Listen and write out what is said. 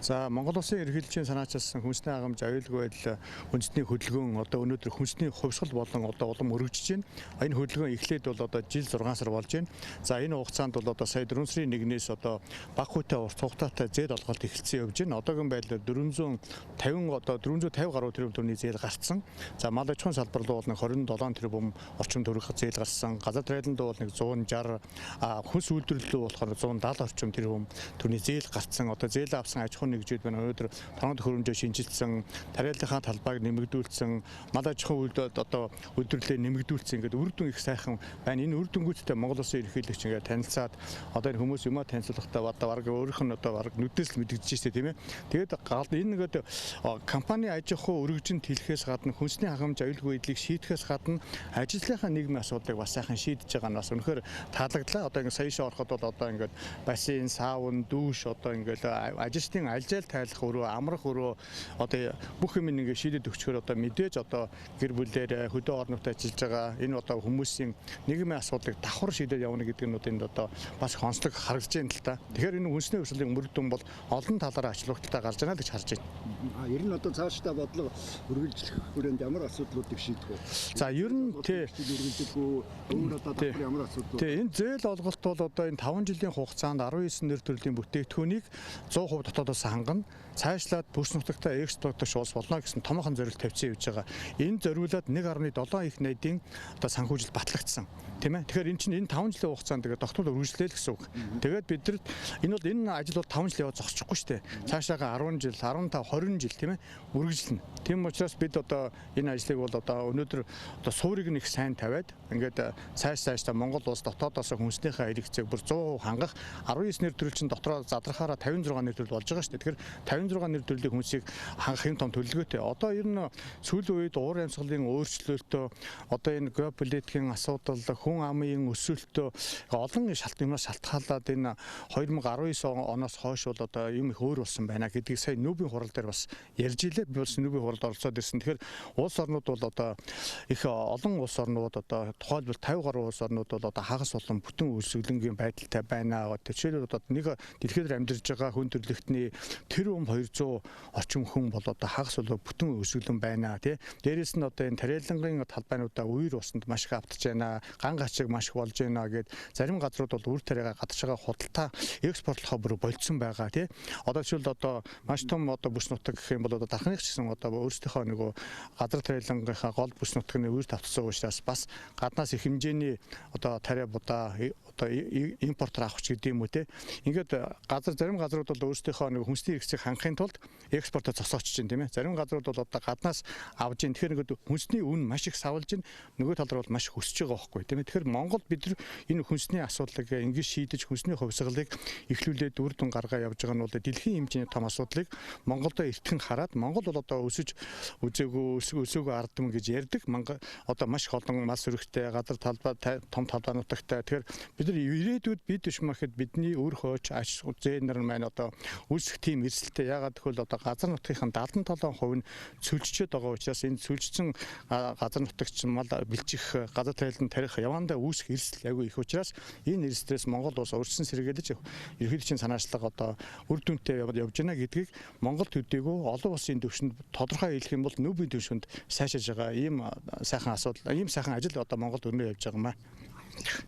За, Монгол Улсын ерөнхийлөгчийн санаачилсан хүнсний хангамж, аюулгүй байдал үндэсний хөдөлгөөн одоо өнөөдөр хүнсний хувьсгал болон одоо улам өргөжж байна. Энэ хөдөлгөөн эхлээд бол одоо жил 6 сар болж байна. За, энэ хугацаанд бол одоо сая 4 сарын 1-ээс одоо баг хүүтэй урт хугацаатай зээл олголт эхэлсэн явж байна. Одоогийн байдлаар 450 одоо 450 гаруй тэрбум төгрөгийн зээл гарцсан. За, мал аж ахуйн салбар руу бол 27 тэрбум орчим төгрөг зээл гарсан. Газар тариалан руу бол 160, хүнс үйлдвэрлэл рүү болохоор 170 орчим тэрбум төгрөгийн зээл гарцсан. Одоо зээл авсан аж ахуйн нэгжүүд байна. Өнөөдөр торон төхөөрөмжөө шинжилсэн, тариаллынхаа талбайг нэмэгдүүлсэн, мал аж ахуйн одоо үйлдвэрлэлээ нэмэгдүүлсэн ингээд үр дүн их сайхан байна. Энэ үр дүнгуудтай Монгол Улсын ерөнхийлөгч ингээд танилцаад одоо энэ хүмүүс юмаа танилцуулахдаа одоо бараг өөрийнх нь одоо бараг нүдээс л мэдэгдэж штэ, тийм ээ. Тэгээд энэ нэгэд компани аж ахуй өргөжин тэлэхээс гадна, хүнсний хангамж, аюулгүй байдлыг шийдэхээс гадна ажлынхаа нийгмийн асуудлыг бас сайхан шийдэж байгаа нь бас үнэхээр таалагдлаа. Одоо ингээд сая шоо ороход бол одоо ингээд бассейн, саун, дүүш, одоо ингээд ажилчдын алжаал тайлах өрөө, амрах өрөө, одоо бүх юм ингээд шийдэд өгчхөөр одоо мэдээж одоо гэр бүлээр хөдөө орнот ажиллаж байгаа энэ одоо хүмүүсийн нийгмийн асуудлыг давхар шийдээд явна гэдэг нь энд одоо бас онцлог харагдаж байна л та. Тэгэхээр энэ хүнсний хувьсгалын үр дүн бол олон талаараа ач холбогдолтой гарч байна л гэж харж байна. Ер нь одоо цаашдаа бодлого үргэлжлэх хүрээнд ямар асуудлуудыг шийдэх вэ? За, ер нь тий үргэлжлэх үү? Өөр одоо давхар ямар асуудлууд? Тий, энэ зээл олголт бол одоо энэ 5 жилийн хугацаанд 19 нэр төрлийн бүтээгдэхүүнийг 100% дотоодоос хангана. Цаашлаад бүс нутагтаа экспортлогч улс болно гэсэн томоохон зорилт тавьсан явж байгаа. Энэ зориулаад 1.7 их найдын одоо санхүүжилт батлагдсан. Тийм ээ. Тэгэхээр энэ чинь энэ 5 жилийн хугацаанд тэгээд тогтмол үргэлжлэе л гэсэн үг. Тэгээд бид нар энэ бол энэ ажил бол 5 жил яваад зогсчихгүй шүү дээ. Цаашаага 10 жил, 15, 20 жил, тийм ээ, үргэлжлэнэ. Тийм учраас бид одоо энэ ажлыг бол одоо өнөөдөр одоо суурийг нь их сайн тавиад ингээд цаашдаа Монгол улс дотоодоос хүнснийхээ хэрэгцээг бүр 100% хангах, 19 нэр төрөл чинь дотроо задрахаараа 56 нэр төрөл болж байгаа шүү дээ. Тэгэхээр 56 нэр төрлийн хүнсийг хангах юм том төлөвлөгөөтэй. Одоо ер нь сүүлийн үед уур амьсгалын өөрчлөлтөө, одоо энэ геополитикийн асуудал, хүн амын өсөлтөө олон юмнаас шалтгаалаад энэ 2019 оноос хойш бол одоо юм их өөр болсон байна гэдгийг сая нүүбийн хурал дээр бас ярьж илээ. Би бас нүүбийн хуралд оролцоод ирсэн. Тэгэхээр улс орнууд бол одоо их олон улс орнууд, одоо тухайлбал 50 гаруй улс орнууд бол одоо хагас болон бүтэн өсөглөнгийн байдалтай байна. Жишээлбэл, одоо нэг дэлхийд амьдарч байгаа хүн төрөлхтний тэр 200 орчим хүн бол одоо хагас болон бүтэн өсөглөн байна, тий. Дээрээс нь одоо энэ тариалангийн талбайнуудаа үер усанд маш их автж байна. Ган гачиг маш их болж байна гэд зарим газрууд бол үр тариагаа гадарч байгаа худалдаа экспортлохоо бүр болцсон байгаа, тий. Одоо жишээлбэл, одоо маш том одоо бүс нутаг гэх юм бол одоо дархных ч гэсэн одоо өөрсдийнхөө нөгөө газар тариалангийнхаа гол бүс нутгийн үер тавцсан учраас бас гаднаас их хэмжээний одоо тариа будаа одоо импортоор авах ч гэдэг юм уу, те. Ингээд газар зарим газрууд бол өөрсдийнхөө нэг хүнсний хэрэгцээг хангахын тулд экспортоо зогсоочж чинь, тийм ээ. Зарим газрууд бол одоо гаднаас авж ин. Тэгэхээр ингээд хүнсний үн маш их савлж ин, нөгөө тал руу бол маш их өсөж байгаа байхгүй, тийм ээ. Тэгэхээр Монгол бид нар энэ хүнсний асуудлыг ингэж шийдэж, хүнсний хувьсгалыг эхлүүлээд үр дүн гаргаа явж байгаа нь бол дэлхийн хэмжээний том асуудлыг Монголдо эртхэн хараад, Монгол бол одоо өсөж үзээгүй, өсөөгөө ард түмэн гэж ярьдаг. Одоо маш их олон мал сүрэгтэй, газар талбай том талбай нутагтай. Тэгэхээр бид нар ирээдүйд бид биш махад бидний өр хойч ач зээн нар маань одоо үүсэх тийм эрсдэлтэй. Ягаад гэвэл одоо газар нутгийнхын 77% нь цөлжчөөд байгаа учраас энэ цөлжсөн газар нутагч мал бэлчих, газар тариалан тарих явандаа үүсэх эрсдэл айгүй их учраас энэ эрсдлээс Монгол улс урьдчилан сэргийлж, ерөнхийлөгчийн санаачлага одоо үр дүнтэй явж байна гэдгийг Монгол төдийгүй олон улсын түвшинд, тодорхой хэлэх юм бол нүүбийн түвшинд сайшааж байгаа ийм сайхан асуудал, ийм сайхан ажил одоо Монголд өрнөө явж байгаа юм аа.